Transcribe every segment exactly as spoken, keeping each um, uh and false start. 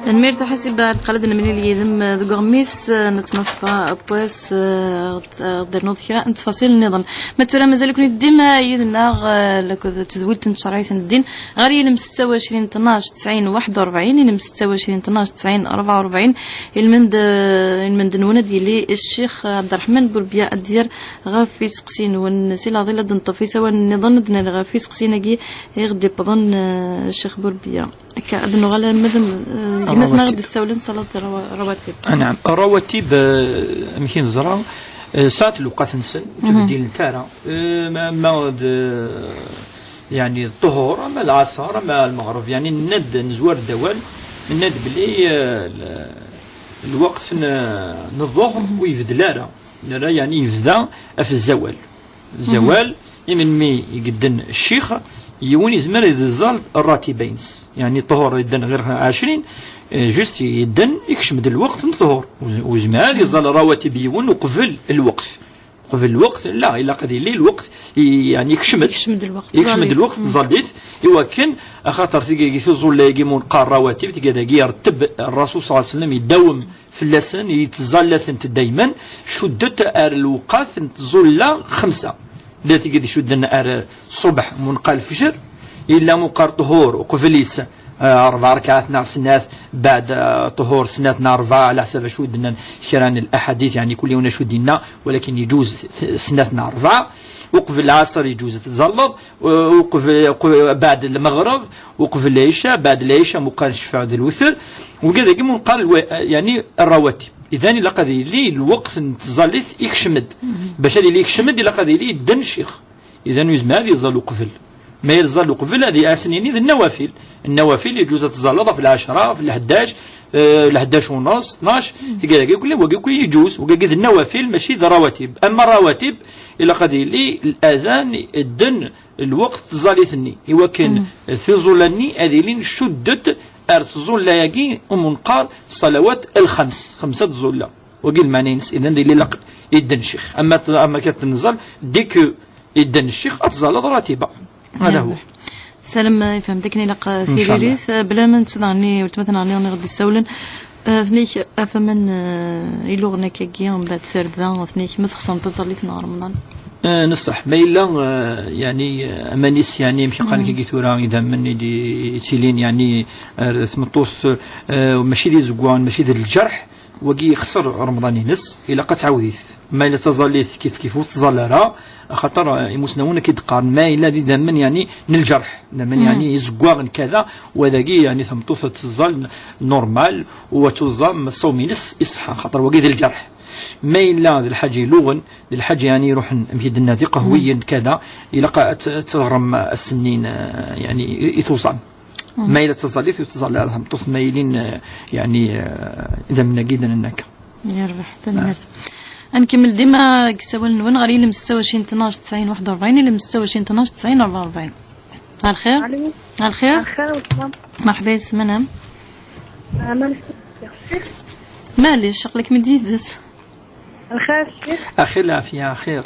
Tanemmirt a Ḥasiba, ad neqqel ad nemlil yid-m deg uɣmis n tnaṣfa n wass, eh, ad d-ternuḍ kra n ttfaṣil nniḍen. Ma tura mazal-iken id-dim, eh, yid-neɣ, eh, akked tedwilt n tcerɛit n ddin, ɣer yilem setta u ɛecrin tnac tesɛin waḥed u rebɛin, yilem setta u ɛecrin tnac tesɛin rebɛa u rebɛin, ilmend, eh, ilmend-nwen ad yili Ccix Ɛebderreḥman Burbiya ad d-yerr ɣef iseqsiyen-nwen. Si leɛḍil ad d-neṭṭef isawalen nniḍen, ad d-nali ɣef iseqsiyen-agi i ɣ-d-iwwḍen, eh, Ccix Burbiya. Akka, ad nuɣal arma d, eh, gma-tneɣ rawatib. Ad d-ssawlen salaḍ rawa-, rawatib. Ah, naɛam. Rawatib, eh, amek i neẓra, eh, sɛant lewqat-nsen, ur ttbeddilent ara. Eh, ma, ma d, eh, yeɛni, ṭṭuhur, ama lɛaṣer, ama lmeɣreb, yeɛni, nenna-d, nezwar-d awal, nenna-d belli, eh, l-, lweqt n, n ḍḍuhr ur ibeddel ara. Nra, yeɛni, yebda ɣef zzawal. Zawal, imi i yedden ccix, yiwen yezmer ad iẓẓal rratiba-ines. Yeɛni, ṭṭuhur yedden ɣir ɛecrin, eh, juste yedden, ikcem-d lweqt n ṭṭuhur. Ur z-, ur yezmer ad iẓẓal rawatib yiwen uqbel lweqt. Uqbel lweqt, la, ilaq ad yili lweqt, i-, yeɛni, ikcem-d. Ikcem-d lweqt, ikcem-d tẓallit. Lweqt, tẓallit, iwakken, axaṭer tigi, tiẓulla-agi, mu neqqar rawatib, tigi dagi iretteb Rrasul ṣalla Llahu ɛalayhi wa sallam, idawem fell-asen, yettẓalla-tent dayman, cuddet ar lewqat n tẓulla xemsa. Llant tigi d-icudden ar ṣṣubeḥ, mu neqqar lefjer, yella mu neqqar ṭhur, uqbel-is, eh, rebɛa rekaɛat neɣ snat, beɛd, eh, ṭhur snat neɣ rebɛa, ɛla ḥsab acu i d-nnan kra n laḥadit, yeɛni kul yiwen acu d-yenna, walakin iǧuz t-, snat neɣ rebɛa, uqbel lɛaṣer iǧuz ad tẓalleḍ, uqbel, uqbel, beɛd lmeɣreb, uqbel lɛica, beɛd lɛica, mu neqqar ccfaɛ d lwetr, wigi dagi mu neqqar lwa-, yeɛni rawatib. Idan ilaq ad yili lweqt n tẓallit ikcem-d. Bac ad yili ikcem-d, ilaq ad yili yedden ccix. Idan ur yezmir ad yeẓẓal uqbel. Ma yeẓẓal uqbel, ad as-nini d nnawafil. Nnawafil yeǧuz ad tẓalleḍ ɣef lɛecra, ɣef lḥeddac, eh, lḥeddac u nus, tnac, tigi dagi kulli, wagi kulli yeǧuz, wagi d nnawafil, mačči d rawatib. Ama rawatib, ilaq ad yili ladan, dden lweqt tẓallit-nni, iwakken tiẓulla-nni ad ilin cuddet ar tẓulla-agi umi neqqar ṣalawat lxems, xemsa tẓulla. Wagi lmeɛna-ines, idan d ilaq yedden ccix. Ama t-, ama kan tenẓal, dès que yedden ccix, ad tẓalleḍ ratiba. Hada huwa. Salem, eh, ifhem dakken ilaq, eh, ncallah, tiririt, eh, bla ma nettu daɣen i weltma-tneɣ-nni i ɣ-d-issawlen. Eh, atni-k, afemen, eh, iluɣen akkagi, mbeɛd tarda, atni-k, ma txeṣremt taẓallit n Remḍan? Eh, neṣṣeḥ. Ma yella, eh, yeɛni, eh, aman-is, yeɛni, amek i qqaren akkagi tura, idammen i d-, i d-yettilin, yeɛni, ar tmeṭṭut, eh, mačči d izeggaɣen, mačči d lǧerḥ, wagi yexṣer Remḍan-ines, ilaq ad tɛawed-it. Ma yella d taẓallit kif kif ur tẓall ara, axaṭer, eh, imusnawen akka i d-qqaren, ma yella d idammen, yeɛni, n lǧerḥ, idammen, yeɛni, izeggaɣen kada, wa dagi, yeɛni, tameṭṭut ad teẓẓal normal, u ad tuẓam ṣṣawm-ines iṣeḥḥa, axaṭer wagi d lǧerḥ. Ma yella d lḥaǧa iluɣen, d lḥaǧa, yeɛni, iruḥen, amek i d-nenna, d iqehwiyen, kada, ilaq ad t-, ad teɣrem ass-nni, eh, yeɛni, i, i tuẓam. Ma yella d taẓallit ur tẓall ara tmeṭṭut, ma yilin, eh, yeɛni, eh, idammen-agi d-nenna akka. Yerbeḥ, tanemmirt. Ad nkemmel dima deg usawal-nwen ɣer yilem setta u ɛecrin tnac tesɛin waḥed u rebɛin, yilem setta u ɛecrin tnac tesɛin rebɛa u rebɛin. Ɣer lxir? Alo. Ɣer lxir? Ɣer lxir, welcome. Merḥba yes-m, anam? Ah, ma nefsi. Maɛlic, aql-ikem-id yid-s. Lxir, ccix. Axir lɛafya, axir.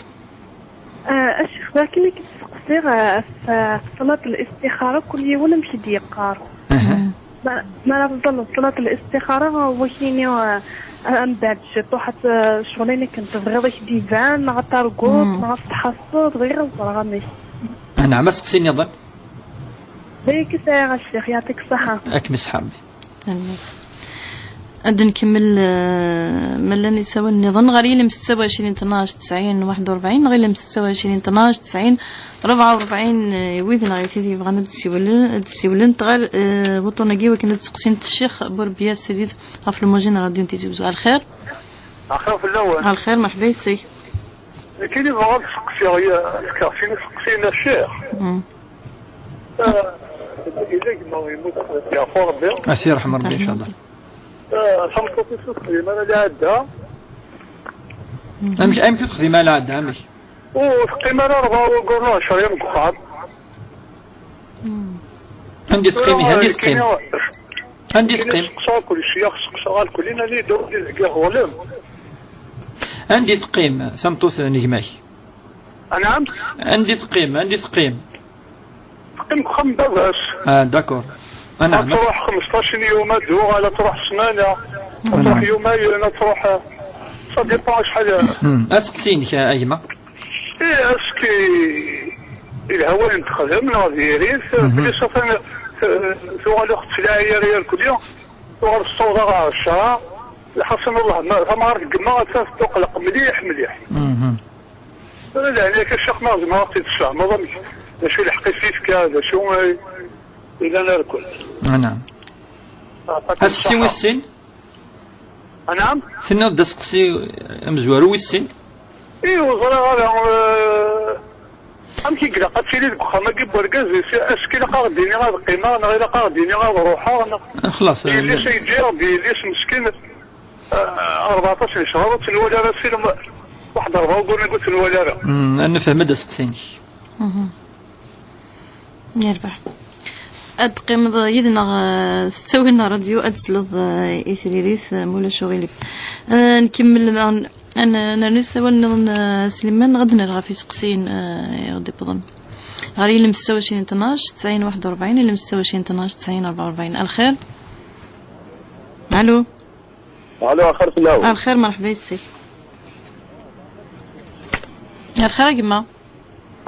Ah, a ccix, d akken i k-id-steqsiɣ, ah, ɣef, ah, ṣṣalat n listixara, kul yiwen amek i d-yeqqar. Aha. Ma, ma ara teẓẓalleḍ ṣṣalat n listixara, wakini, ah, ah, mbeɛd ciṭuḥ, ad, ah, ccɣel ayen akken tebɣiḍ ad k-d-iban, neɣ ad targuḍ, neɣ ad tḥasseḍ, bɣiɣ ad ẓreɣ amek. Anɛam, aseqsi nniḍen? D ayagi sɛiɣ a ccix, yeɛṭik ṣṣeḥḥa. Ad kem-iṣeḥḥa Rebbi. Tanemmirt. Ad nkemmel, eh, ma llan isawalen nniḍen ɣer yilem setta u ɛecrin tnac tesɛin waḥed u rebɛin neɣ yilem setta u ɛecrin tnac tesɛin rebɛa u rebɛin, eh, i wid neɣ i tid yebɣan ad d-siwlen, ad d-siwlent ɣer, eh, wuṭṭun-agi wakken ad d-seqsint Ccix Burbiya Srid ɣef lmujin n Radyu n Tizi Uzzu. Ɣer lxir? Axir fell-awen. Ɣer lxir, merḥba yes-k. Nekkini bɣiɣ ad seqsiɣ, ya, fkeɣ sin iseqsiyen a ccix. Mm. Ah, yella gma yemmut, yeɛfu Rebbi. Ad t-yerḥem Rebbi, ncallah. Ah, tameṭṭut-is ur texdim ara lɛadda. Amek, amek ur texdim ara lɛadda, amek? Ur teqqim ara rebɛa wagguren neɣ ɛecra deg uxxam. Anda i teqqim, anda i teqqim? Anda i teqqim? Seqsaɣ kullec, ya, seqsaɣ alkul, ini-d ur d-izgiɣ ɣlem. Anda i teqqim tameṭṭut n gma-k? Anɛam? Anda i teqqim? Anda i teqqim? Teqqim deg uxxam n baba-s. Ah, d'accord. Anɛam. Ad truḥ xemseṭṭac n yum, ad d-tuɣal, ad truḥ ssmana, ad truḥ yumayen, ad truḥ, ça dépend acḥal. Hmm. Aseqsi-inek, a, a gma? Eh, est-ce que yelha wayen texdem neɣ diri-t? Mhm. Plus atan, eh, tuɣal ur ɣ-tettlaɛi ara irkelli, tuɣal tessawḍ-aɣ ɣer ccṛeɛ. Lḥaṣun, Allah, ma, tamɣart n gma attan tettuqleq mliḥ, mliḥ. Mhm. Tura leɛnaya-k a ccix, ma tzemreḍ ad ɣ-tt-id-tesfehmeḍ, amek, d acu lḥeqq i s-yefka, d acu, eh, yellan irkel. Anɛam. Aseqsi wis sin? Anɛam? Tenniḍ-d aseqsi amezwaru wis sin? Ih, ur ẓriɣ ara, eh, amek i ilaq ad tili deg uxxam-agi n wergaz, est-ce que ilaq ad ɣ-d-ini ad qqimeɣ, neɣ ilaq ad ɣ-d-ini ad ruḥeɣ, neɣ... Ah, xlaṣ, d yelli-s eh, ay ǧǧiɣ, d yelli-s meskin, eh, rbeɛṭac n ccɣel ur tt-nwala ara, si lem-, waḥed rebɛa wagguren ur tt-nwala ara. Hmm, nefhem-d aseqsi-inek. Mhm. Yerbeḥ. Ad teqqimeḍ yid-neɣ, eh, s ttawil n ṛṛadyu, ad tesleḍ, eh, i tririt, eh, ma ulac uɣilif. Eh, nkemmel daɣen, ad n-, nernu s awal nniḍen, eh, Sliman, neɣ ad d-nerr ɣef iseqsiyen, eh, i ɣ-d-iwwḍen. Ɣer yilem setta u ɛecrin tnac tesɛin waḥed u ṛebɛin, yilem setta u ɛecrin tnac tesɛin rebɛa u ṛebɛin. Alxir? Alo? Alo, axir fell-awen. Alxir, merḥba yes-k. Alxir a gma.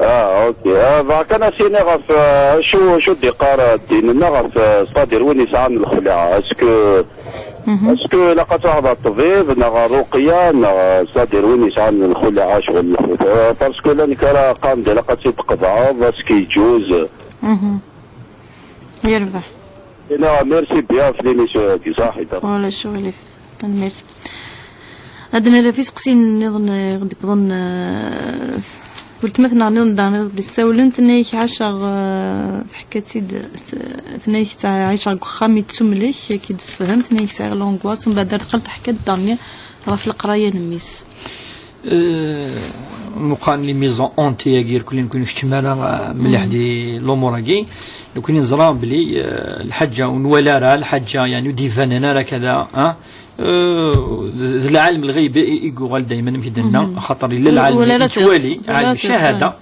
Ah, ok. Ah, bɣa kan ad s-iniɣ ɣef, ah, acu, acu d-iqqar, ah, ddin-nneɣ ɣef, ah, c'est-à-dire win yesɛan lxelɛa. Est-ce que, mhm, est-ce que ilaq ad truḥeḍ ɣer ṭṭbib, neɣ ɣer ṛuqya, neɣ, ah, c'est-à-dire win yesɛan lxelɛa, ccɣel lḥut? Ah, parce que llan kra qqaren-d ilaq ad tt-id-tqeḍɛeḍ, est-ce que yeǧǧuz? Mhm. Yerbeḥ. Iniɣ merci bien ɣef l'émission-agi, saḥit. Ulac uɣilif. Tanemmirt. Ad nerr ɣef iseqsiyen nniḍen, eh, i ɣ-d-iwwḍen, eh, weltma-tneɣ nniḍen daɣen i ɣ-d-issawlen, tenna-yak ɛaceɣ, eh, teḥka-tt-id, t-, tenna-yak ɛaceɣ deg uxxam yettumlek, ad k-id-tessefhem, tenna-yak sɛiɣ l'angoisse, mbeɛd ar dexxel teḥka-d daɣen ɣef leqraya n mmi-s. Eh, meqqar les maisons hantées-agi irkelli, nekkni nekcem ara, eh, mliḥ di lumuṛ-agi. Nekkni neẓra belli, eh, lḥaǧa ur nwala ara, lḥaǧa, yani, ur d-ibanen ara kada, ah, eh, d, d lɛalem lɣeyb i, i yuɣal dayman, amek i d-nenna, mhm, axaṭer yella lɛalem i nettwali, lɛalem ccahada.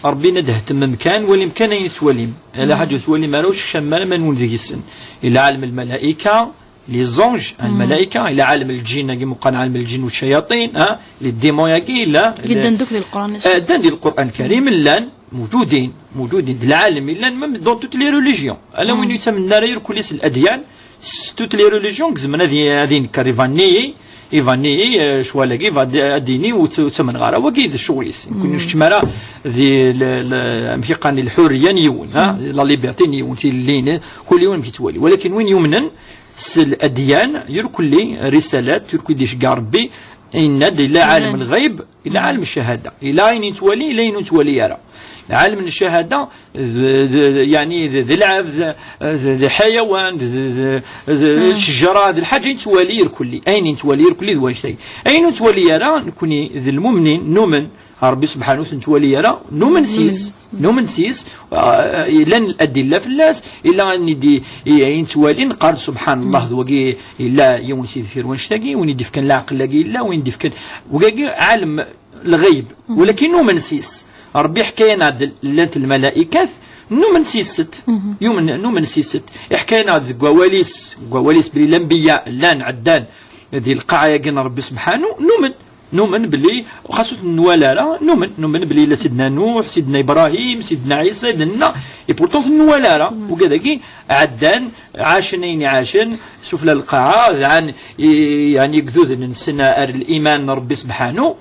Ṛebbi yenna-d: "Hettmem kan, walim kan ayen tettwalim." Ala ḥaǧa ur tettwalim ara, ur teskecmem ara iman-nwen deg-sen. Yella ɛalem lmalaika, les anges, lmalaika, yella ɛalem lǧin-agi meqqar ɛalem lǧin والشياطين, ah, les démons-agi, yella, eh, ddan di Lqur'an Karim, llan, موجودين, موجودين, d lɛalem yellan, même dans toutes les religions. Ala win ur yettamnen ara irkelli s ladyan, s toutes les religions, gezmen ad y-, ad yenker, ibanni-yi, ibanni-yi, eh, ccɣel-agi, ad d-, ad d-yini ur tt-, ur ttamneɣ ara. Wagi d ccɣel-is. Nekkni ur nekcem ara di l-, l-, amek i qqaren, lḥurriya n yiwen, ha? La liberté n yiwen, tilelli, kul yiwen amek yettwali. Walakin win yumnen s ladyan, irkelli, risalat, irkelli d-iceggeɛ Rebbi, yenna-d, yella ɛalem lɣeyb, yella ɛalem ccahada. Yella ayen yettwali, yella ayen ur nettwali ara. Ɛalem n ccahada, d, d, d, yani, d, d lɛebd, d, d lḥayawan, d, d, d, d ccejra, d lḥaǧa i nettwali irkelli. Ayen i nettwali irkelli d wanect-agi. Ayen ur nettwali ara, nekkni d lmumnin, numen. Ṛebbi subḥanahu ur t-nettwali ara, numen s-is. Numen s-is, ah, llan ladilla fell-as, illa ayen i d-, i, i nettwali, neqqar-d, subḥan Llah, d wagi yella yiwen si deffir wanect-agi, win i d-ifkan leɛqel-agi yella, win i d-ifkan, wagi ɛalem lɣeyb, walakin numen s-is. Ṛebbi yeḥka-yaneɣ-d llant lmalaikat, numen s-isent. Yumen, numen s-isent. Yeḥka-yaneɣ-d deg wawal-is, deg wawal-is belli lanbiya llan, ɛeddan di lqaɛa-agi n Ṛebbi subḥanu, numen. Numen belli, xas ur ten-nwala ara, numen, numen belli yella Sidna Nuḥ, Sidna Ibrahim, Sidna Ɛisa, d nna, et pourtant ur ten-nwala ara. Ugad-agi, ɛeddan, ɛacen ayen i ɛacen, sufla lqaɛa, dɛan, i, yani, igduden-nsen ar liman n Ṛebbi subḥanu.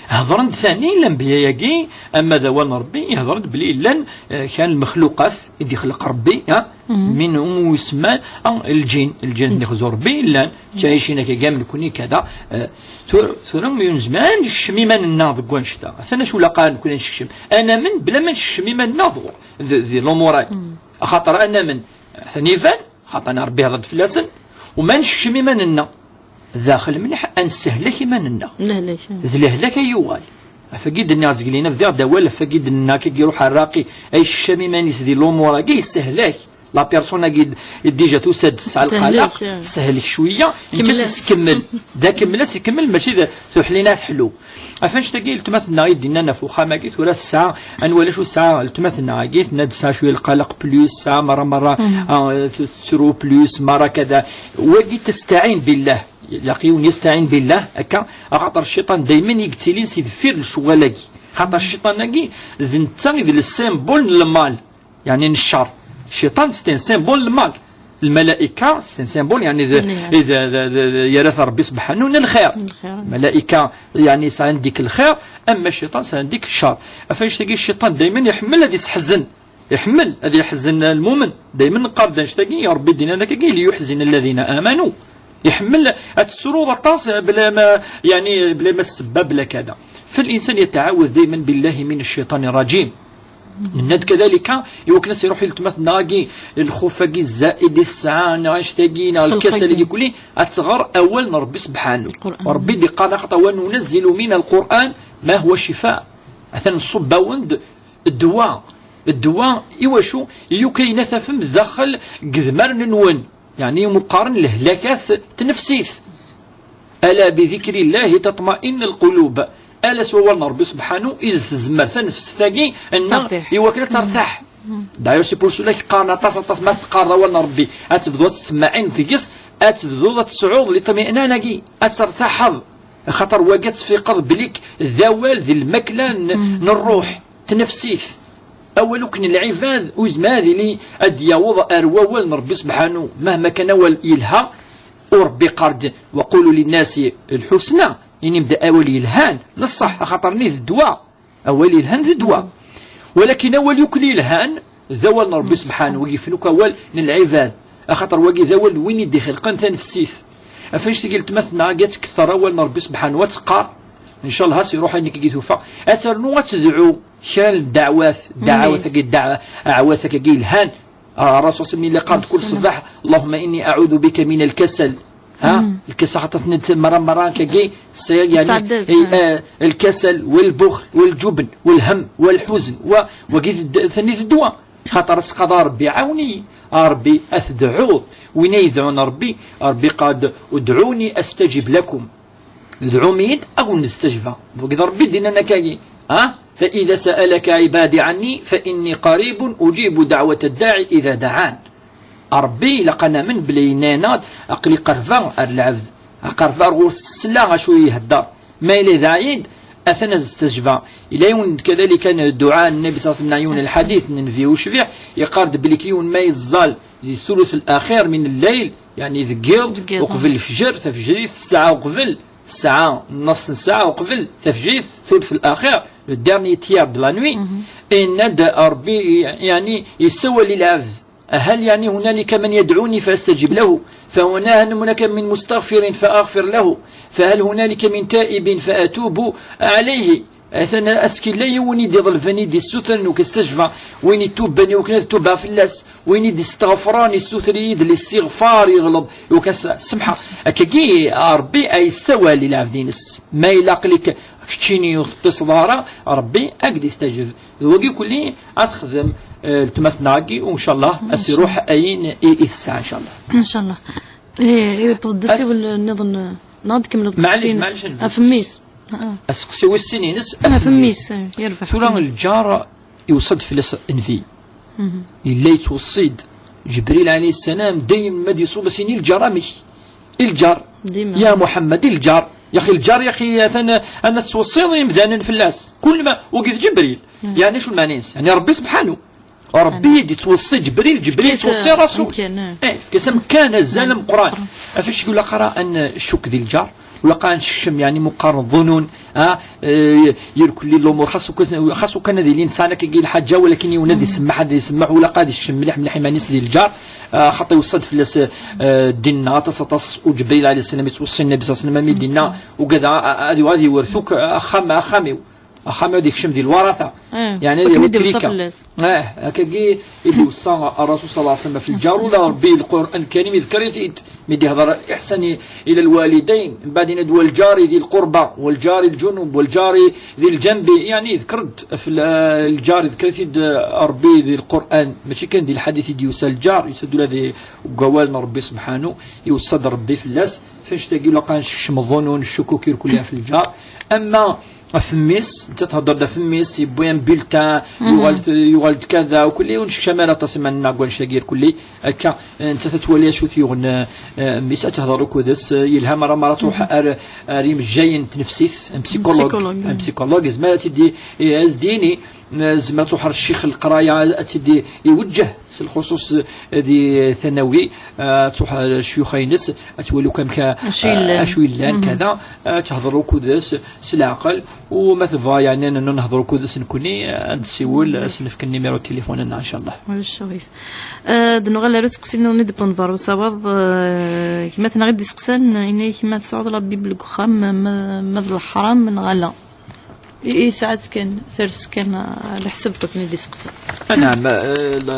Hedren-d tani lanbiya-agi, ama d awal n Ṛebbi, hedren-d belli llan, eh, kan lmexluqat i d-ixleq Ṛebbi, ha? Min umi yusemma, ah, lǧin, lǧin ad ten-ixzu Ṛebbi, llan, ttɛicin akka am nekkni, kada, eh, tura, tura, mi ur nezmir ara nekcem iman-nneɣ deg wanect-a. Atan acu ilaq ara nekkni ad nsekcem? Ad namen bla ma nsekcem iman-nneɣ d, d, di lumuṛ-agi. Axaṭer ad namen, atan iban, xaṭer Ṛebbi ihder-d fell-asen, u ma nsekcem iman-nneɣ daxel mliḥ, ad nessehlak iman-nneɣ. Lehlak, ah. D lehlak ay yuɣal. Ɣef wagi d-nniɣ zgelina, bdiɣ-d awal, ɣef wagi d-nniɣ, akka i iruḥ rraqi, ay yeskcem iman-is di lumuṛ-agi, yessehlak. La personne-agi d-, déjà tusa-d tesɛa lqalaq, teshel-ik cwiya, netta-s tkemmel. Da kemmel, ad tkemmel, mačči d tuḥlina teḥlu. Ɣef annect-agi, letma-tneɣ i d-innan ɣef uxxam-agi, tura tesɛa, ad nwali acu tesɛa letma-tneɣ-agi, tenna-d tesɛa cwiya lqalaq plus, tesɛa merra, merra, ah, tettru plus, merra kada. Wagi testaɛin billah, ilaq yiwen yestaɛin billah, akka, axaṭer cciṭan daymen i yettilin si deffir lecɣal-agi. Xaṭer cciṭan-agi, d netta i d le symbole n lmal. Yeɛni n ccer. Cciṭan, c'est un symbole n lmal. Lmalaika, c'est un symbole, yeɛni d, d, d, d, d, yerra-t Ṛebbi subḥanu n lxir. Lmalaika, yeɛni sɛan dik lxir, ama cciṭan sɛan dik ccer. Ɣef annect-agi, cciṭan daymen iḥemmel ad isseḥzen. Iḥemmel ad yeḥzen lmumen. Daymen neqqar-d annect-agi, Ṛebbi d-yenna akkagi, ليحزن الذين آمنوا. Iḥemmel ad tessruḍ aṭas bla ma, yeɛni, bla ma ssebba, bla kada. فالإنسان يتعوذ دايما بالله من الشيطان الرجيم. Nenna-d kadalika, i wakken ad s-iruḥ i letma-tneɣ-agi, lxuf-agi zzaid i tesɛa, neɣ annect-agi, neɣ lkasal-agi kulli, ad tɣer awal n Ṛebbi subḥanu. Ṛebbi d-iqqar, axaṭer, وننزل من القرآن ما هو شفاء. Atan nṣubb-awen-d ddwa. Ddwa, i wacu? I ukayen ad tafem daxel n yedmaren-nwen. Yeɛni, meqqaren lehlakat tnefsit. ألا بذكر الله تطمئن القلوب. Ala s wawal n Ṛebbi subḥanu i s-tezmer tanefsit-agi, nneɣ, i wakken ad tertaḥ. D'ailleurs, c'est pour cela i qqaren aṭas, aṭas, ma teqqareḍ awal n Ṛebbi, ad tebduḍ ad tettmaɛin deg-s, ad tebduḍ ad tesɛuḍ liṭminan-agi, ad tertaḥeḍ. Axaṭer wagi ad tfiqeḍ belli d awal d lmakla n, n ṛṛuḥ, tnefsit. Awal akk n lɛibad ur yezmir ad yili ad d-yaweḍ ar wawal n Ṛebbi subḥanu, mahma kan awal yelha, u Ṛebbi iqqar-d, وقولوا للناس الحسنى, inim-d awal yelhan, n ṣṣeḥ, axaṭer-nni d ddwa. Awal yelhan d ddwa. Walakin awal yukken yelhan, d awal n Ṛebbi subḥanu, wagi yifen akk awal n lɛibad. Axaṭer wagi d awal n win i d-ixelqen tanefsit. Ɣef annect-agi, letma-tneɣ-agi ad tketteṛ awal n Ṛebbi subḥanu, ad teqqar, ncallah, ad s-iruḥ ayen akka i tufa, ad ternu ad tedɛu kra n ddeɛwat, ddeɛwat-agi, ddeɛ-, aɛwat akkagi yelhan. Ah, Ṛṛasul sallam yella yeqqar-d kul ṣṣbeḥ, اللهم إني أعوذ بك من الكسل. Ha? Lkasal, xaṭer tenna-d merra, merra akkagi, sɛiɣ, yeɛni, eh, eh, lkasal, والبخل، والجبن، والهم، والحزن, wa, wagi d-, d-, tenna-d ddwa. Xaṭer ad teqqaḍ a Ṛebbi ɛawen-iyi, a Ṛebbi ad tedɛuḍ. Win ay yedɛun Ṛebbi, Ṛebbi iqqar-d, ادعوني أستجب لكم. Dɛum-iyi-d, ad wen-d-stajbeɣ. Wagi d Ṛebbi d-yennan akkagi. Ha? فإذا سألك عبادي عني فإني قريب أجيب دعوة الداع إذا دعان. A Ṛebbi, ilaq ad namen belli yenna-yaneɣ-d, aql-i qerbeɣ ar lɛebd. Qerbeɣ ar ɣur-s, sseleɣ acu ihedder. Ma yella yedɛa-yi-d, atan ad s-stajbeɣ. Yella yiwen kadalika n dduɛa n Nnbi ṣalla Llahu ɛalayhi wa sallam, yiwen n lḥadit n Nnbi ucbiḥ, yeqqar-d belli yiwen ma yeẓẓal di thuluth al-axir min al-layl, yeɛni deg yiḍ, deg yiḍ, uqbel lefjer, tafejrit, ssaɛa uqbel, ssaɛa, nneṣ n ssaɛa uqbel tafejrit, thuluth al-axir, le dernier tiers de la nuit, yenna-d Ṛebbi, yeɛni yessawal i lɛebd. هل يعني هنالك من يدعوني فأستجب له؟ فهنا هل هناك من مستغفر فأغفر له؟ فهل هنالك من تائب فأتوب عليه؟ Atan ass-agi yella yiwen i d-iḍelben, i d-issutren, u k-istajba, win itubben, i wakken ad tuba fell-as, win i d-isteɣfren, issuter-iyi-d listiɣfar, yeɣleḍ, i wakken ad s-, semḥeɣ. Akkagi, Ṛebbi a yessawal i lɛebd-ines. Ma ilaq-ik keččini ur teṭṭiseḍ ara, Ṛebbi a k-d-istajeb. D wagi kulli ad texdem, eh, letma-tneɣ-agi, u ncallah, ad s-iruḥ ayen i, i tesɛa, ncallah. Ncallah. Eh, yewweḍ-d usiwel nniḍen, neɣ ad tkemmleḍ deg useqsi-ines? Maɛlic, maɛlic. Ɣef mmi-s. Ah. Aseqsi wis sin-ines, ɣef mmi-s. Ɣef mmi-s, eh, yerbeḥ. Tura lǧar iweṣṣa-d fell-as nnbi. Yella yettweṣṣi-d Ǧebril ɛalayhi ssalam, dayem ma d-iṣubb as-ini lǧar amek? I lǧar. Dima. Ya Muḥemmed, i lǧar. Yaxi lǧar, yaxi atan, ana tettweṣṣiḍ imdanen fell-as. Kul ma, wagi d Ǧebril. Yeɛni acu lmeɛna-ines? Yeɛni Ṛebbi subḥanu. Ṛebbi i d-ittweṣṣi Ǧebril, Ǧebril yettweṣṣi Rasul. Amkan, eh. Eh, efk-as amkan, azal ameqqran. Ɣef acu ilaq ara ad ncukk di lǧar? Ilaq ara ad nsekcem, yeɛni, meqqar ḍunun, ah, eh, irkelli lumuṛ, xas ukan, xas ukan ad ilin sɛan akkagi lḥaǧa, walakin yiwen ad isemmeḥ, ad isemmeḥ, ilaq ad isekcem mliḥ, mliḥ iman-is di lǧar, ah, xaṭi iweṣṣa-d fell-as, eh, ddin-nneɣ aṭas, aṭas, u Ǧebril ɛalayhi ssalam ittweṣṣi Nnbi ṣalla Llahu ɛalayhi wa sallam, mi d-yenna, ugad, ah, ah, ad, ad iwet akk, ah, axxam, axxam-iw. Axxam ad ikcem di lwarata. Eh, yeɛni ad iwet trika. Eh, akkagi i d-iweṣṣa Ṛṛasul ṣalla Llahu ɛalayhi wa sallam ɣef lǧar, ula Ṛebbi, Lqur'an Lkarim iḍekkeṛ-it-id. Mi d-ihḍer الإحسان إلى الوالدين, mbeɛd yenna-d: "والجار ذي القربى، والجار الجنب، والجار ذي الجنب." Yeɛni, yeḍker-d ɣef l-, lǧar, yeḍker-it-id Ṛebbi di Lqur'an, mačči kan di lḥadit i d-yusa lǧar, yusa-d ula di, deg wawal n Ṛebbi subḥanu, iwessa-d Ṛebbi fell-as. F annect-agi, ilaq ad nsekcem ḍunun, ccukuk irkelli ɣef lǧar. Ama ɣef mmi-s, nettat thedder-d ɣef mmi-s, yewwi un bulletin, yuɣal-d, yuɣal-d kada, u kulli ur nsekcam ara aṭas iman-nneɣ deg wannect-agi irkelli. Akka, eh, nettat ad twali acu t-yuɣen, eh, eh, mmi-s, ad tehder akked-s, eh, yelha mara, mara truḥ ar, ar yimejjayen n tnefsit, un psychologue, psychologue, un psychologue, yezmer ad tt-id-, eh, ad s-d-yini, eh, tezmer ad truḥ ar ccix n leqraya, ad tt-id-iwejjeh s lxuṣuṣ, eh, di tanawi, eh, ad truḥ ar ccuyuxa-ines, ad twali akk amek, eh, acu yellan, acu yellan, kada, eh, ad tehder akked-s s leɛqel, u ma tebɣa, yeɛni, ad nehder akked-s nekkni, eh, ad d-tessiwel, eh, ad s-nefk nnimiru n tilifun-nneɣ, ncallah. Ulac aɣilif. Eh, ad nuɣal ar useqsi-nniḍen i d-yewwḍen ɣer usawaḍ, eh, gma-tneɣ i d-iseqsan, yenna-ak ma tesɛuḍ la Bible deg uxxam, ma, ma d leḥram neɣ ala. I, i saɛet kan, ters kan, eh, leḥsab n wakken i d-iseqsa. Anɛam, eh, la,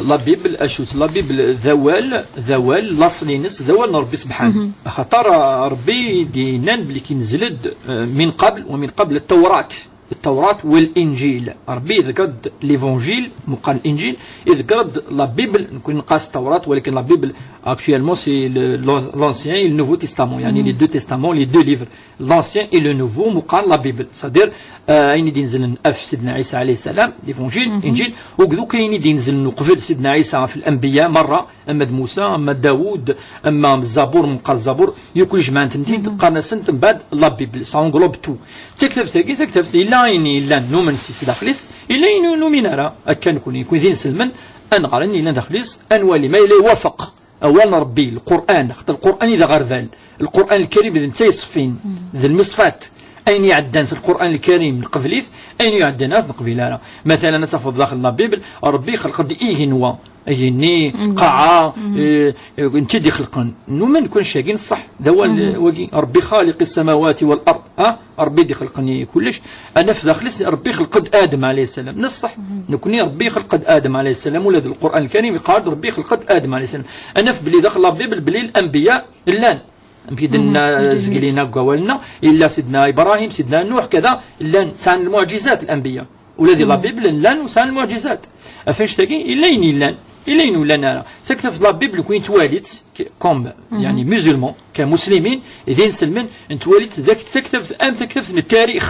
la Bible, acu-tt la Bible? D awal, d awal, laṣel-ines d awal n Ṛebbi sebḥan. Axaṭer, eh, Ṛebbi i d-yennan belli k-inzel-d, eh, min qabel, wa min qabel, Ttawrat. Ttawrat wal Inǧil. Ṛebbi iḍegger-d l'Évangile, meqqar l'Inǧil, iḍegger-d la Bible, nekkni neqqar-as Ttawrat, walakin la Bible, actuellement, c'est le, l'An-, l'Ancien et le Nouveau Testament, yeɛni les deux testaments, les deux livres, l'Ancien et le Nouveau, meqqar la Bible. C'est-à-dire, euh, ayen i d-inezlen ɣef Sidna Ɛisa alayhi salam, l'Évangile, Inǧil, akked akk ayen i d-inezlen uqbel Sidna Ɛisa ɣef l'anbiya merra, ama d Musa, ama d Dawud, ama d Zabur, meqqar Zabur, yakk jemɛen-tent-id, qqaren-asent mbeɛd la Bible, ça englobe tout. D taktabt-agi, taktabt, yella ayen yellan numen s-, s daxel-is, yella ayen ur numin ara. Akka nekkni, nekkni d inselmen, ad nɣer ayen yellan daxel-is, ad nwali ma yella iwafeq awal n Ṛebbi, Lqur'an, xaṭer Lqur'an i d aɣerbal, Lqur'an Lkarim d netta yeṣfin, d lmiṣfat. Ayen iɛeddan s Lqur'an Lkarim nqebl-it, ayen ur iɛeddan ara ur t-neqbil ara. Matalan, ad tafeḍ daxel la Bible, Ṛebbi ixleq-d igenwan, igenni, qaɛa, eh, eh, netta i d-ixelqen. Numen kan cagi n ṣṣeḥ, d awal, eh, wagi, Ṛebbi xaliq السماوات والأرض, ha? Ṛebbi i d-ixelqen i kullec. Ad naf daxel-is Ṛebbi ixleq-d Adem alayhi salam. N ṣṣeḥ. Nekkni Ṛebbi ixleq-d Adem alayhi salam, ula d Lqur'an Lkarim iqqar-d Ṛebbi ixleq-d Adem alayhi salam. Ad naf belli daxel la Bible, belli l'anbiya llan. Amek i d-nenna zgelina deg wawal-nneɣ, yella Sidna Ibrahim, Sidna Nuḥ, kada, llan sɛan lmuɛǧizat l'anbiya. Ula di la Bible llan u sɛan lmuɛǧizat. Ɣef annect-agi, yella ayen yellan, yella ayen ur yellan ara. Taktabt la Bible, nekkni nettwali-tt, k-, comme, yeɛni, musulman, comme muslimin, d inselmen, nettwali-tt d ak-, taktabt, am taktabt n tarix.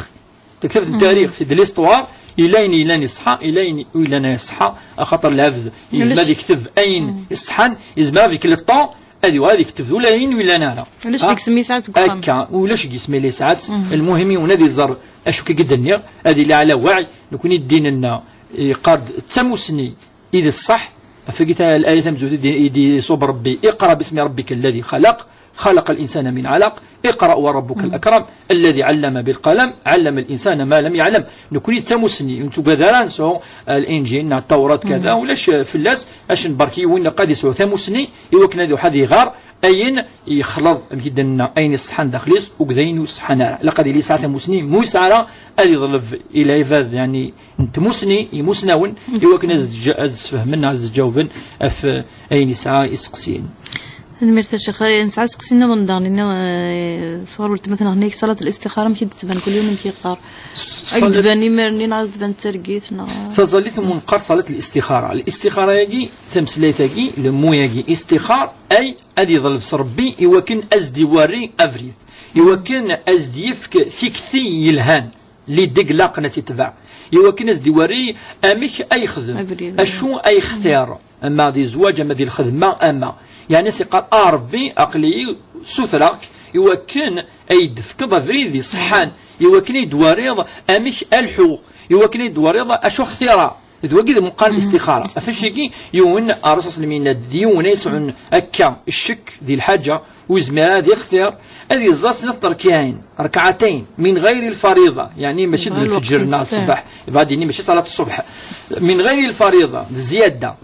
Taktabt n tarix, c'est de l'histoire, yella ayen yellan iṣeḥḥa, yella ayen ur yellan ara iṣeḥḥa, axaṭer lɛebd yezmer ad yekteb ayen iṣeḥḥan, yezmer avec le temps, ad yuɣal ad yekteb ula ayen ur yellan ara. Ulac deg-s mi yesɛa deg uxxam. Akka, ulac deg-s mi yella yesɛa-tt. Lmuhim, yiwen ad iẓer acu akka i d-nniɣ, ad yili ɛla waɛi, nekkni ddin-nneɣ yeqqar-d d tamusni i d ṣṣeḥ. Ɣef wagi ta-, laya tamezwarut i d-, i d-iṣub Ṛebbi: "اقرأ باسم ربك الذي خلق، خلق الإنسان من علق، اقرأ وربك الأكرم، الذي علم بالقلم، علم الإنسان ما لم يعلم." Nekkni d tamusni, ur nettugad ara ad nesɛu, eh, Linǧil neɣ Tawrat, kada, ulac, eh, fell-as, acu n berk yiwen ilaq ad yesɛu tamusni i wakken ad iruḥ ad iɣer ayen yexleḍ, amek i d-nenna, ayen iṣeḥḥan daxel-is, akked ayen ur iṣeḥḥan ara. Ilaq ad yili yesɛa tamusni, ma ur yesɛi ara, ad yeḍleb i lɛibad, yeɛni, n tmusni, imusnawen, i wakken ad s-d-, ad sfehmen, ad s-d-ǧawben ɣef, eh, ayen yesɛa iseqsiyen. Tanemmirt a Ccix. Eh, nesɛa aseqsi nniḍen daɣen, nniḍen, eh, sɣur weltma-tneɣ, nniɣ-ak, ṣalat listixara, amek i d-tettban kul yiwen amek yeqqar? Ad d-tban imir-nni neɣ ad d-tban d targit, neɣ? Taẓallit umi neqqar ṣalat listixara. Listixara-agi, tameslayt-agi, le mot-agi, istixar, ay ad yeḍleb s Ṛebbi i wakken ad s-d-iwerri abrid, i wakken ad s-d-yefk tikti yelhan, l'idée ilaqen ad tt-itbeɛ, i wakken ad s-d-iwerri amek ad yexdem, acu ad yextir, ama di zzwaǧ, ama di lxedma, ama. Yeɛni, as-iqqar: "A Ṛebbi, aql-iyi ssutreɣ-k i wakken ad yi-d-tefkeḍ abrid iṣeḥḥan, i wakken ad yi-d-twariḍ amek ad lḥuɣ, i wakken ad yi-d-twariḍ acu xtireɣ." D wagi d meqqar n listixara. Ɣef wacagi, yiwen, Ṛṛasul ṣalla Llahu ɛalayhi wa sallam yenna-d, d yiwen ay yesɛun akka ccek di lḥaǧa, ur yezmir ad ixtir, ad yeẓẓal snat terkiɛin. ركعتين من غير الفريضة، يعني ماشي د الفجر نهار الصباح، غادي ماشي صلاة الصبح، من غير الفريضة، زيادة.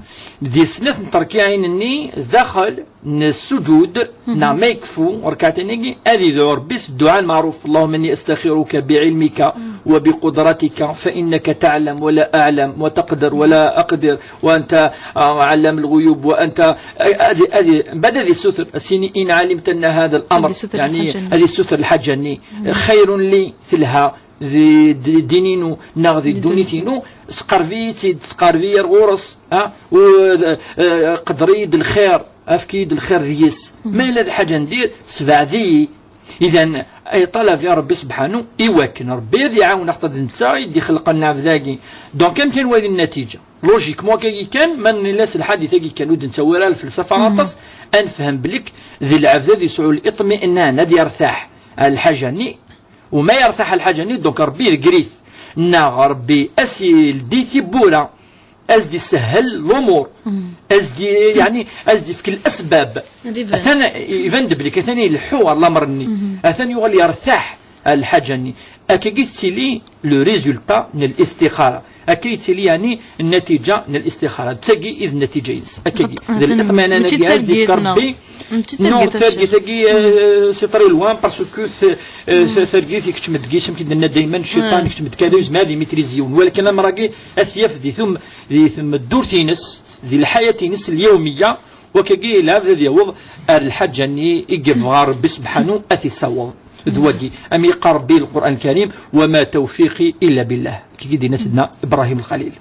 دي سنة تركيعين ني داخل السجود، نعم، ما يكفو ركعتين يجي، هذه ذو ربي الدعاء المعروف: اللهم إني أستخيرك بعلمك وبقدرتك، فإنك تعلم ولا أعلم، وتقدر ولا أقدر، وأنت، آه، علام الغيوب، وأنت، آه، هذه، هذه، بعد هذه الستر، سيني إن علمت أن هذا الأمر، هذه ستر يعني، الحاجة. هذه ستر الحاجة ني. خير لي في الها، ذي، ذي دينينو، ناغ ذي دونيتينو، سقرفي تيد، سقرفي يرغورس، ها، و، آه، قدري د الخير، أفكيد الخير ذيس. ما إلا ذي حاجة ندير، سبع ذي. إذن، أي طلب يا ربي سبحانه، إيواكن ربي ذي يعاون أخطى نتا، يدي خلق النعف ذاكي. دونك، أمكن وين النتيجة؟ لوجيكمون كي كان، ما نلاس الحديث كي كان، ود نتا ورا الفلسفة غطس، أنفهم بلك ذي العبد ذي سعو الاطمئنان، هذه يرتاح على الحاجة ني، وما يرتاح على الحاجة ني، دونك ربي يقريث. نا ربي أسي لدي ثبورة، أزدي سهل الأمور، أزدي، يعني، أزدي فك الأسباب. أثان يبان بلك، أثان يلحو على الأمر ني. أثان يغل يرتاح على الحاجة ني. أكاكي تسيلي لو ريزولتا من الاستخارة. أكاكي تسيلي، يعني، النتيجة من الاستخارة. تساقي إذ النتيجة ينس. أكاكي. ذا الاطمئنان ماشي ديال ديك ربي. نو، تاجي تاجي، آه، سي تري لوان، باسكو ترقيت يكتم دقيس، يمكن لنا دايما الشيطان يكتم كذا، يزمع هذه ميتريزيون، ولكن أنا راكي أثيف دي ثم، دي ثم الدور تينس، دي الحياة تينس اليومية، وكاكي لا هذا يوض الحاجة ني يقف ربي سبحانه أثي سوض. ذواقي أم يقال ربي القرآن الكريم: وما توفيقي إلا بالله، كي دينا سيدنا إبراهيم الخليل.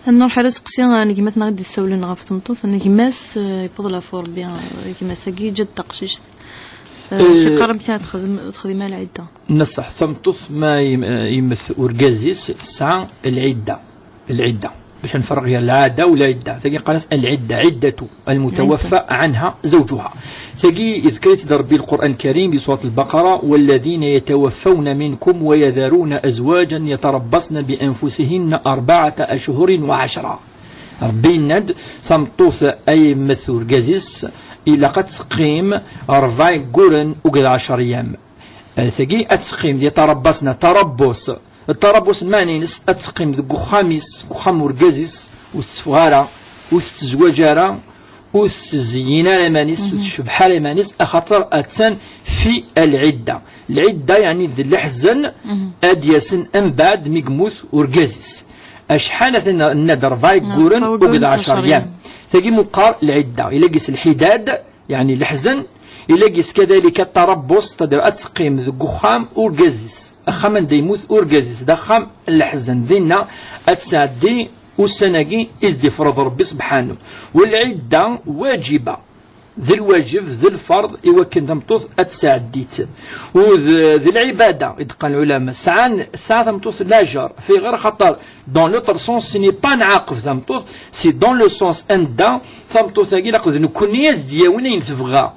Nruḥ ar useqsi n gma-tneɣ i d-issawlen ɣef tmeṭṭut n gma-s, eh, yewweḍ leɛfu Rebbi, eh, gma-s-agi yeǧǧa-d taqcict. Eh, eh, kif qqaren, kra txedm, txeddim a lɛidda. Neṣṣeḥ, tameṭṭut ma yem-, eh, yemmet urgaz-is tesɛa lɛidda. Lɛidda. Bac ad nferreq gar lɛada u lɛidda. Tagi qqaren-as lɛidda, ɛiddatu المتوفى عنها زوجها. Tagi, يذكر-itt-id Rebbi Lqur'an Lkarim di Surat Lbaqara: والذين يتوفون منكم ويذرون أزواجا يتربصن بأنفسهن أربعة أشهر وعشرة. Rebbi yenna-d, tameṭṭut ay yemmet urgaz-is, ilaq ad teqqim rebɛa yegguren akked ɛecr yyam. Eh, tagi ad teqqim di tarabbas-nni, tarabbus. Tarabbus n meɛna-ines ad teqqim deg uxxam-is, deg uxxam n urgaz-is, ur tetteffeɣ ara, ur tettezwaǧ ara, ur tettezyin ara iman-is, ur tecbeḥ ara iman-is, axaṭer attan fi lɛidda. Lɛidda, yeɛni d leḥzen ad d-yasen mbeɛd mi yemmut urgaz-is. Acḥal ad ten-, nna-d rebɛa yegguren akked ɛecr yyam. Tagi meqqar lɛidda, ila gis lḥidad, yeɛni leḥzen, ila gis kadalika tarabbus, c'est-à-dire ad teqqim deg uxxam urgaz-is. Axxam anda yemmut urgaz-is, d axxam n leḥzen. Dinna ad tesɛeddi ussan-agi i s-d-ifreḍ Rebbi sebḥanu. Walɛidda waǧiba. D lwaǧeb, d lferḍ, i wakken tameṭṭut ad tesɛeddi-tt. U d, d lɛibada, i d-qqan lɛulama. Sɛan, tesɛa tameṭṭut lajer, fiɣer xaṭer, dans l'autre sens, ce n'est pas nɛaqeb tameṭṭut, c'est dans le sens anda tameṭṭut-agi ilaq d nekkni ad s-d-yawin ayen tebɣa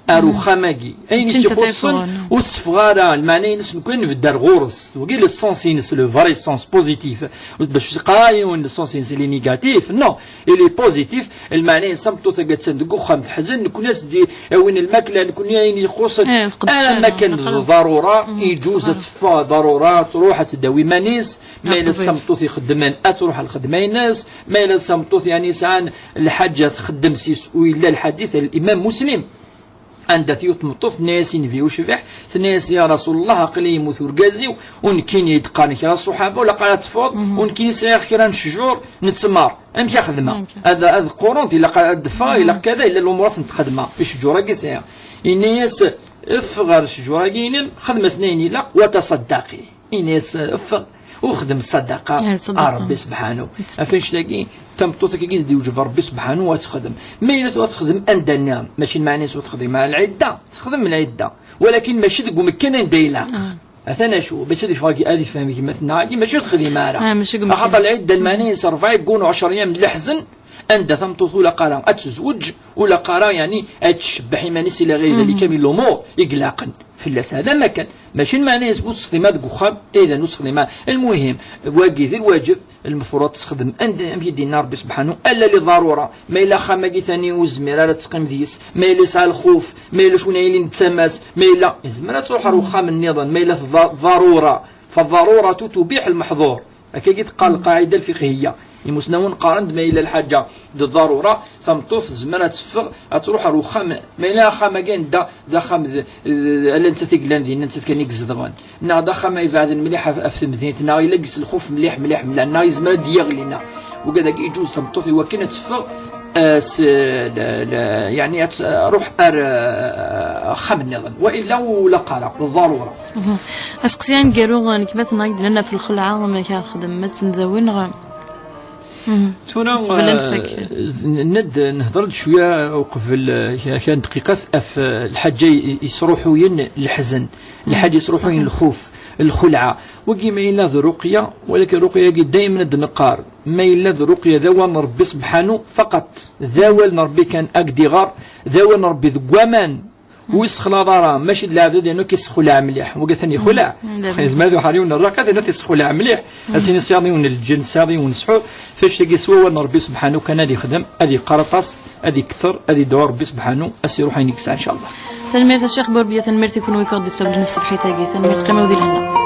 ar uxxam-agi. Ayen i tt-ixuṣṣen, ur tetteffeɣ ara, lmeɛna-ines nekkni nbedd ar ɣur-s. Wagi le sens-ines, le vrai sens positif. Bac ur teqqar ara yiwen le sens-ines, il est négatif. Non, il est positif. Lmeɛna-ines, tameṭṭut-agi attan deg uxxam teḥzen, nekkni ad s-d-awin lmakla, nekkni ayen ixuṣṣen. Am akken d ḍarura, iǧuz ad teffeɣ ḍarura, ad truḥ ad teddawi iman-is. Ma yella d tameṭṭut ixeddmen, ad truḥ lxedma-ines. Ma yella d tameṭṭut, yeɛni, yesɛan lḥaǧa txeddem s-is, u yella lḥadit n Imam Muslim. Anda t-yiwet tmeṭṭut, tenna-yas i Nnbi ucbiḥ, tenna-yas: "Ya Rasulullah, aql-i yemmut urgaz-iw, u nekkini d-qqaren kra ṣṣuḥaba, u laqal ad teffeḍ, u nekkini sɛiɣ kra n ccjur n ttmer. Amek ad xedmeɣ? Ad, ad qqurent, ilaq ad d-ffɣeɣ, ilaq kada, illa lumuṛ ad tent-xedmeɣ, i ccjur-agi sɛiɣ." Yenna-yas: "Ffeɣ ɣer ccjur-agi-inem, xdem-asen ayen ilaq, wa taṣaddaqi." Ini-as, ffeɣ, u xdem ṣṣadaqa a Rebbi sebḥanu. Ɣef annect-agi, tameṭṭut-agi i s-d-iwǧeb Rebbi sebḥanu ad texdem. Ma yella tura texdem anda nniḍen, mačči lmeɛna-is ur texdim ara lɛidda, texdem lɛidda. Walakin mačči deg umekkan anda ilaq. Atan acu, bac ad ifhem, ad ifhem gma-tneɣ-agi, mačči ur texdim ara. Axaṭer lɛidda lmeɛna-is rebɛa yeggun u ɛecr yyam n leḥzen, anda tameṭṭut ur ilaq ara ad tezweǧ, ur ilaq ara, yeɛni, ad tcebbeḥ iman-is ila ɣir dalika min lumuṛ i ilaqen fell-as. Hada ma kan, mačči lmeɛna-s bu ttexdima deg uxxam, eh, ur ttexdima. Lmuhim, wagi d lwaǧeb, lmefruḍ ad texdem anda, amek i d-yenna Ṛebbi subḥanu, alla li ḍarura. Ma yella axxam-agi tani ur tezmir ara ad teqqim deg-s, ma yella yesɛa lxuf, ma yella cwi n yili n tama-s, ma yella, yezmer ad tṛuḥ ar uxxam nniḍen, ma yella tḍa-, ḍarura. Fa ḍarura tubiḥ lmeḥḍur. Akkagi teqqar lqaɛida lfiqhiyya. Imusnawen qqaren-d ma yella lḥaǧa d ḍarura, tameṭṭut tezmer ad teffeɣ, ad tṛuḥ ar uxxam, ma yella axxam-agi anda d axxam d, d, ala nettat i yellan dinna, nettat kan i izedɣen, neɣ d axxam ay ibeɛden mliḥ ɣef, ɣef temdint, neɣ yella deg-s lxuf mliḥ, mliḥ, mliḥ, neɣ yezmer ad d-yaɣli, neɣ. Wigad-agi iǧuz tameṭṭut i wakken ad teffeɣ, eh, s, l, l, yeɛni ad tṛuḥ ar, eh, axxam nniḍen, wa illa ur ilaq ara, d ḍarura. Aseqsi aneggaru, nekk ma tenna-k-d lana ɣef lxelɛa, amek ara nexdem, ma d-tendawin neɣ? Tura, qbel ad nfak, eh, n-, ned-, nehder-d cwiya uqbel, eh, kra, kra n dqiqat ɣef, eh, lḥaǧa i-, yesruḥuyen leḥzen, lḥaǧa yesruḥuyen lxuf, lxelɛa. Wagi ma yella d ruqya, walakin ruqya-agi daymen ad d-neqqar, ma yella d ruqya d awal n Rebbi subḥanu faqat, d awal n Rebbi kan ad k-d-iɣer, d awal n Rebbi deg waman ur yessexlaḍ ara, mačči d lɛebd ad yernu k-yessexleɛ mliḥ. Wagi atan yexleɛ. Yezmer ad iruḥ ar yiwen n rraq ad yernu t-yessexleɛ mliḥ. Ad s-yini tesɛiḍ yiwen n lǧen, tesɛiḍ yiwen n ssḥur. Ffeɣ-d seg-s wawal n Rebbi subḥanu kan ad yexdem, ad yeqqar aṭas, ad ikter, ad yedɛu Rebbi subḥanu, ad s-iruḥ ayen i yesɛa, ncallah. Tanemmirt a Ccix Burbiya, tanemmirt i kunwi i aɣ-d-issawlen ṣṣbeḥ-agi, tanemmirt, qqimew di lehna.